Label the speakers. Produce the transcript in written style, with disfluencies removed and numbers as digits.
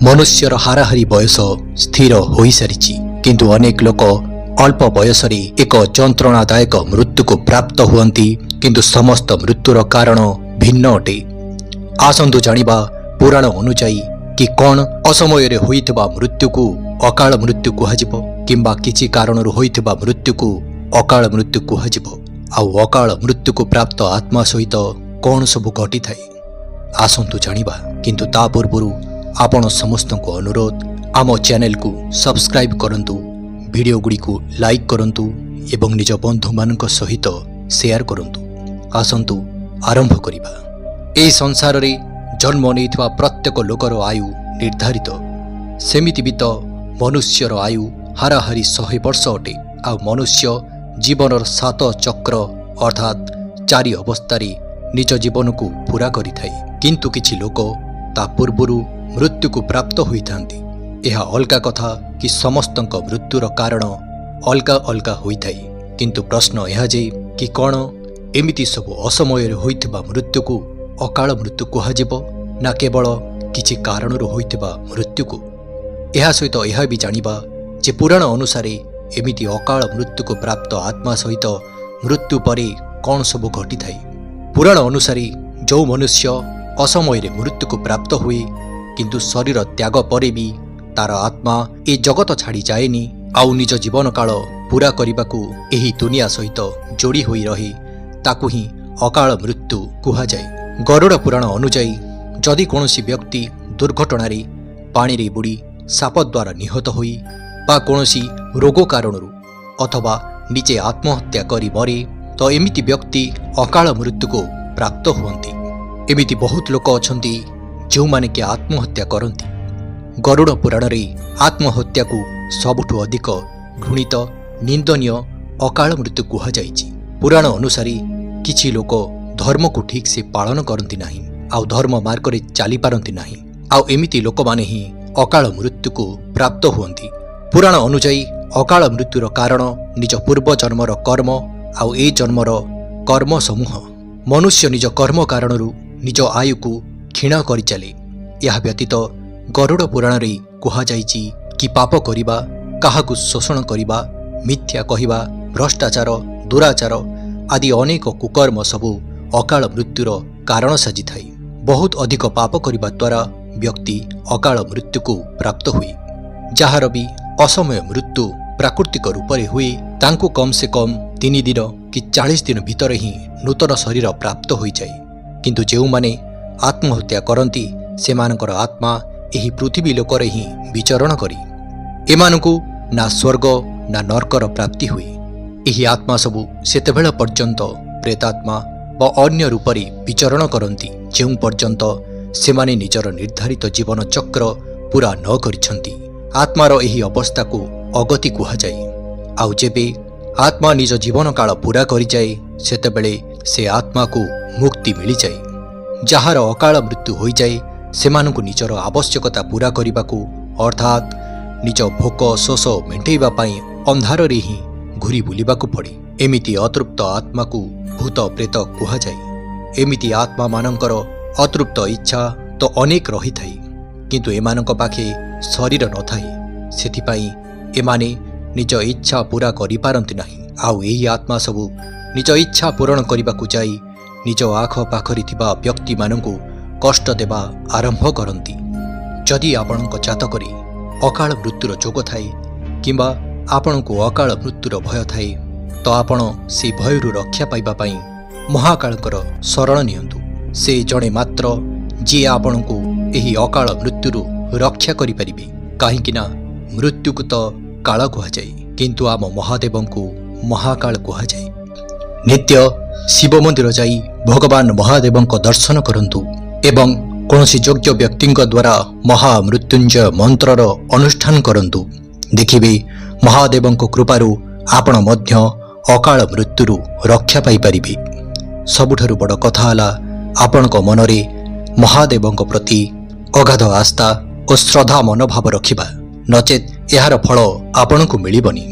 Speaker 1: ମନୁଷ୍ୟର ହାରାହାରି ବୟସ ସ୍ଥିର ହୋଇସାରିଛି, କିନ୍ତୁ ଅନେକ ଲୋକ ଅଳ୍ପ ବୟସରେ ଏକ ଯନ୍ତ୍ରଣାଦାୟକ ମୃତ୍ୟୁକୁ ପ୍ରାପ୍ତ ହୁଅନ୍ତି। କିନ୍ତୁ ସମସ୍ତ ମୃତ୍ୟୁର କାରଣ ଭିନ୍ନ ଅଟେ। ଆସନ୍ତୁ ଜାଣିବା ପୁରାଣ ଅନୁଯାୟୀ କି କ'ଣ ଅସମୟରେ ହୋଇଥିବା ମୃତ୍ୟୁକୁ ଅକାଳ ମୃତ୍ୟୁ କୁହାଯିବ କିମ୍ବା କିଛି କାରଣରୁ ହୋଇଥିବା ମୃତ୍ୟୁକୁ ଅକାଳ ମୃତ୍ୟୁ କୁହାଯିବ, ଆଉ ଅକାଳ ମୃତ୍ୟୁକୁ ପ୍ରାପ୍ତ ଆତ୍ମା ସହିତ କ'ଣ ସବୁ ଘଟିଥାଏ, ଆସନ୍ତୁ ଜାଣିବା। କିନ୍ତୁ ତା ପୂର୍ବରୁ ଆପଣ ସମସ୍ତଙ୍କୁ ଅନୁରୋଧ, ଆମ ଚ୍ୟାନେଲକୁ ସବସ୍କ୍ରାଇବ୍ କରନ୍ତୁ, ଭିଡ଼ିଓଗୁଡ଼ିକୁ ଲାଇକ୍ କରନ୍ତୁ ଏବଂ ନିଜ ବନ୍ଧୁମାନଙ୍କ ସହିତ ସେୟାର କରନ୍ତୁ। ଆସନ୍ତୁ ଆରମ୍ଭ କରିବା। ଏହି ସଂସାରରେ ଜନ୍ମ ନେଇଥିବା ପ୍ରତ୍ୟେକ ଲୋକର ଆୟୁ ନିର୍ଦ୍ଧାରିତ। ସେମିତି ବି ତ ମନୁଷ୍ୟର ଆୟୁ ହାରାହାରି 100 ବର୍ଷ ଅଟେ। ଆଉ ମନୁଷ୍ୟ ଜୀବନର ସାତ ଚକ୍ର ଅର୍ଥାତ୍ ଚାରି ଅବସ୍ଥାରେ ନିଜ ଜୀବନକୁ ପୂରା କରିଥାଏ। କିନ୍ତୁ କିଛି ଲୋକ ତା ପୂର୍ବରୁ ମୃତ୍ୟୁକୁ ପ୍ରାପ୍ତ ହୋଇଥାନ୍ତି। ଏହା ଅଲଗା କଥା କି ସମସ୍ତଙ୍କ ମୃତ୍ୟୁର କାରଣ ଅଲଗା ଅଲଗା ହୋଇଥାଏ। କିନ୍ତୁ ପ୍ରଶ୍ନ ଏହା ଯେ କି କ'ଣ ଏମିତି ସବୁ ଅସମୟରେ ହୋଇଥିବା ମୃତ୍ୟୁକୁ ଅକାଳ ମୃତ୍ୟୁ କୁହାଯିବ ନା କେବଳ କିଛି କାରଣରୁ ହୋଇଥିବା ମୃତ୍ୟୁକୁ? ଏହା ସହିତ ଏହା ବି ଜାଣିବା ଯେ ପୁରାଣ ଅନୁସାରେ ଏମିତି ଅକାଳ ମୃତ୍ୟୁକୁ ପ୍ରାପ୍ତ ଆତ୍ମା ସହିତ ମୃତ୍ୟୁ ପରେ କ'ଣ ସବୁ ଘଟିଥାଏ। ପୁରାଣ ଅନୁସାରେ ଯେଉଁ ମନୁଷ୍ୟ ଅସମୟରେ ମୃତ୍ୟୁକୁ ପ୍ରାପ୍ତ ହୁଏ, କିନ୍ତୁ ଶରୀର ତ୍ୟାଗ ପରେ ବି ତାର ଆତ୍ମା ଏ ଜଗତ ଛାଡ଼ି ଯାଏନି ଆଉ ନିଜ ଜୀବନକାଳ ପୂରା କରିବାକୁ ଏହି ଦୁନିଆ ସହିତ ଯୋଡ଼ି ହୋଇ ରହେ, ତାକୁ ହିଁ ଅକାଳ ମୃତ୍ୟୁ କୁହାଯାଏ। ଗରୁଡ଼ ପୁରାଣ ଅନୁଯାୟୀ ଯଦି କୌଣସି ବ୍ୟକ୍ତି ଦୁର୍ଘଟଣାରେ, ପାଣିରେ ବୁଡ଼ି, ସାପ ଦ୍ୱାରା ନିହତ ହୋଇ ବା କୌଣସି ରୋଗ କାରଣରୁ ଅଥବା ନିଜେ ଆତ୍ମହତ୍ୟା କରି ମରେ, ତ ଏମିତି ବ୍ୟକ୍ତି ଅକାଳ ମୃତ୍ୟୁକୁ ପ୍ରାପ୍ତ ହୁଅନ୍ତି। ଏମିତି ବହୁତ ଲୋକ ଅଛନ୍ତି ଯେଉଁମାନେ କି ଆତ୍ମହତ୍ୟା କରନ୍ତି। ଗରୁଡ଼ ପୁରାଣରେ ଆତ୍ମହତ୍ୟାକୁ ସବୁଠୁ ଅଧିକ ଘୃଣିତ, ନିନ୍ଦନୀୟ ଅକାଳ ମୃତ୍ୟୁ କୁହାଯାଇଛି। ପୁରାଣ ଅନୁସାରେ କିଛି ଲୋକ ଧର୍ମକୁ ଠିକ୍ସେ ପାଳନ କରନ୍ତି ନାହିଁ ଆଉ ଧର୍ମ ମାର୍ଗରେ ଚାଲିପାରନ୍ତି ନାହିଁ। ଆଉ ଏମିତି ଲୋକମାନେ ହିଁ ଅକାଳ ମୃତ୍ୟୁକୁ ପ୍ରାପ୍ତ ହୁଅନ୍ତି। ପୁରାଣ ଅନୁଯାୟୀ ଅକାଳ ମୃତ୍ୟୁର କାରଣ ନିଜ ପୂର୍ବ ଜନ୍ମର କର୍ମ ଆଉ ଏ ଜନ୍ମର କର୍ମ ସମୂହ। ମନୁଷ୍ୟ ନିଜ କର୍ମ କାରଣରୁ ନିଜ ଆୟୁକୁ କ୍ଷୀଣ କରିଚାଲେ। ଏହା ବ୍ୟତୀତ ଗରୁଡ଼ ପୁରାଣରେ କୁହାଯାଇଛି କି ପାପ କରିବା, କାହାକୁ ଶୋଷଣ କରିବା, ମିଥ୍ୟା କହିବା, ଭ୍ରଷ୍ଟାଚାର, ଦୁରାଚାର ଆଦି ଅନେକ କୁକର୍ମ ସବୁ ଅକାଳ ମୃତ୍ୟୁର କାରଣ ସାଜିଥାଏ। ବହୁତ ଅଧିକ ପାପ କରିବା ଦ୍ୱାରା ବ୍ୟକ୍ତି ଅକାଳ ମୃତ୍ୟୁକୁ ପ୍ରାପ୍ତ ହୁଏ। ଯାହାର ବି ଅସମୟ ମୃତ୍ୟୁ ପ୍ରାକୃତିକ ରୂପରେ ହୁଏ, ତାଙ୍କୁ କମ୍ ସେ କମ୍ 3 ଦିନ କି 40 ଦିନ ଭିତରେ ହିଁ ନୂତନ ଶରୀର ପ୍ରାପ୍ତ ହୋଇଯାଏ। କିନ୍ତୁ ଯେଉଁମାନେ ଆତ୍ମହତ୍ୟା କରନ୍ତି, ସେମାନଙ୍କର ଆତ୍ମା ଏହି ପୃଥିବୀ ଲୋକରେ ହିଁ ବିଚରଣ କରେ। ଏମାନଙ୍କୁ ନା ସ୍ୱର୍ଗ ନା ନର୍କର ପ୍ରାପ୍ତି ହୁଏ। ଏହି ଆତ୍ମା ସବୁ ସେତେବେଳ ପର୍ଯ୍ୟନ୍ତ ପ୍ରେତାତ୍ମା ବା ଅନ୍ୟ ରୂପରେ ବିଚରଣ କରନ୍ତି, ଯେଉଁ ପର୍ଯ୍ୟନ୍ତ ସେମାନେ ନିଜର ନିର୍ଦ୍ଧାରିତ ଜୀବନ ଚକ୍ର ପୂରା ନ କରିଛନ୍ତି। ଆତ୍ମାର ଏହି ଅବସ୍ଥାକୁ ଅଗତି କୁହାଯାଏ। ଆଉ ଯେବେ ଆତ୍ମା ନିଜ ଜୀବନକାଳ ପୂରା କରିଯାଏ, ସେତେବେଳେ ସେ ଆତ୍ମାକୁ ମୁକ୍ତି ମିଳିଯାଏ। ଯାହାର ଅକାଳ ମୃତ୍ୟୁ ହୋଇଯାଏ, ସେମାନଙ୍କୁ ନିଜର ଆବଶ୍ୟକତା ପୂରା କରିବାକୁ ଅର୍ଥାତ୍ ନିଜ ଭୋକ ଶୋଷ ମେଣ୍ଟେଇବା ପାଇଁ ଅନ୍ଧାରରେ ହିଁ ଘୁରି ବୁଲିବାକୁ ପଡ଼େ। ଏମିତି ଅତୃପ୍ତ ଆତ୍ମାକୁ ଭୂତ ପ୍ରେତ କୁହାଯାଏ। ଏମିତି ଆତ୍ମାମାନଙ୍କର ଅତୃପ୍ତ ଇଚ୍ଛା ତ ଅନେକ ରହିଥାଏ, କିନ୍ତୁ ଏମାନଙ୍କ ପାଖେ ଶରୀର ନଥାଏ। ସେଥିପାଇଁ ଏମାନେ ନିଜ ଇଚ୍ଛା ପୂରା କରିପାରନ୍ତି ନାହିଁ। ଆଉ ଏହି ଆତ୍ମା ସବୁ ନିଜ ଇଚ୍ଛା ପୂରଣ କରିବାକୁ ଯାଇ ନିଜ ଆଖପାଖରେ ଥିବା ବ୍ୟକ୍ତିମାନଙ୍କୁ କଷ୍ଟ ଦେବା ଆରମ୍ଭ କରନ୍ତି। ଯଦି ଆପଣଙ୍କ ଜାତକରେ ଅକାଳ ମୃତ୍ୟୁର ଯୋଗ ଥାଏ କିମ୍ବା ଆପଣଙ୍କୁ ଅକାଳ ମୃତ୍ୟୁର ଭୟ ଥାଏ, ତ ଆପଣ ସେ ଭୟରୁ ରକ୍ଷା ପାଇବା ପାଇଁ ମହାକାଳଙ୍କର ଶରଣ ନିଅନ୍ତୁ। ସେ ଜଣେ ମାତ୍ର ଯିଏ ଆପଣଙ୍କୁ ଏହି ଅକାଳ ମୃତ୍ୟୁରୁ ରକ୍ଷା କରିପାରିବେ। କାହିଁକି ନା ମୃତ୍ୟୁକୁ ତ କାଳ କୁହାଯାଏ, କିନ୍ତୁ ଆମ ମହାଦେବଙ୍କୁ ମହାକାଳ କୁହାଯାଏ। ନିତ୍ୟ ଶିବ ମନ୍ଦିର ଯାଇ ଭଗବାନ ମହାଦେବଙ୍କ ଦର୍ଶନ କରନ୍ତୁ ଏବଂ କୌଣସି ଯୋଗ୍ୟ ବ୍ୟକ୍ତିଙ୍କ ଦ୍ୱାରା ମହାମୃତ୍ୟୁଞ୍ଜୟ ମନ୍ତ୍ରର ଅନୁଷ୍ଠାନ କରନ୍ତୁ। ଦେଖିବେ, ମହାଦେବଙ୍କ କୃପାରୁ ଆପଣ ମଧ୍ୟ ଅକାଳ ମୃତ୍ୟୁରୁ ରକ୍ଷା ପାଇପାରିବେ। ସବୁଠାରୁ ବଡ଼ କଥା ହେଲା, ଆପଣଙ୍କ ମନରେ ମହାଦେବଙ୍କ ପ୍ରତି ଅଗାଧ ଆସ୍ଥା ଓ ଶ୍ରଦ୍ଧା ମନୋଭାବ ରଖିବା, ନଚେତ୍ ଏହାର ଫଳ ଆପଣଙ୍କୁ ମିଳିବନି।